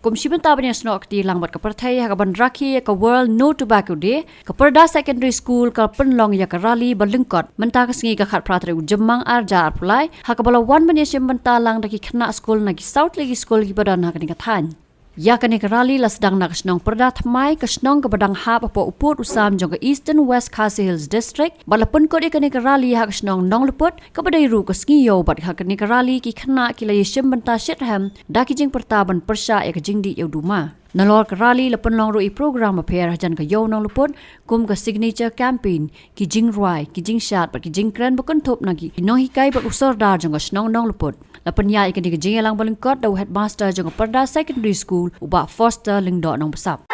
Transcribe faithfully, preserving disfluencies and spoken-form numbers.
Kum shi bynta ban ïasnoh kti lang bad ka pyrthei ha kaban rakhe ïa ka World No Tobacco Day, ka Pyrda Secondary School ka pynlong ïa ka rally ba lyngkot mynta ka sngi ka khatphra tarik u Jymmang arhajar arphew lai, ha kaba la wan ban ïashim bynta lang da ki khynnah skul na ki saw tylli ki skul kiba don ha kane ka thaiñ. Ïa kane ka rally la sdang na ka shnong Pyrda Thymmai, ka shnong kaba dang hap hapoh u pud u sam jong ka Eastern West Khasi Hills District, bad la pynkut ïa kane ka rally ha ka shnong Nonglaput, kaba dei ruh ka sngi ïew, bad ha kane ka rally ki khynnah ki la ïashim bynta shitrhem da ki jingpyrta ban pyrshah ïa ka jingdih ïew duma. Nalor ka rally la pynlong ruh ïa ki program bapher hajan ka ïew Nonglaput, kum ka signature campaign, ki jingrwai, ki jingshad bad ki jingkren ba kynthup na ki nonghikai bad u sordar jong ka shnong Nonglaput. La pynïaid ïa kane ka jingïalang ba lyngkot da u headmaster jong ka Pyrda Secondary School, u Bah Foster Lyngdoh Nongbsap.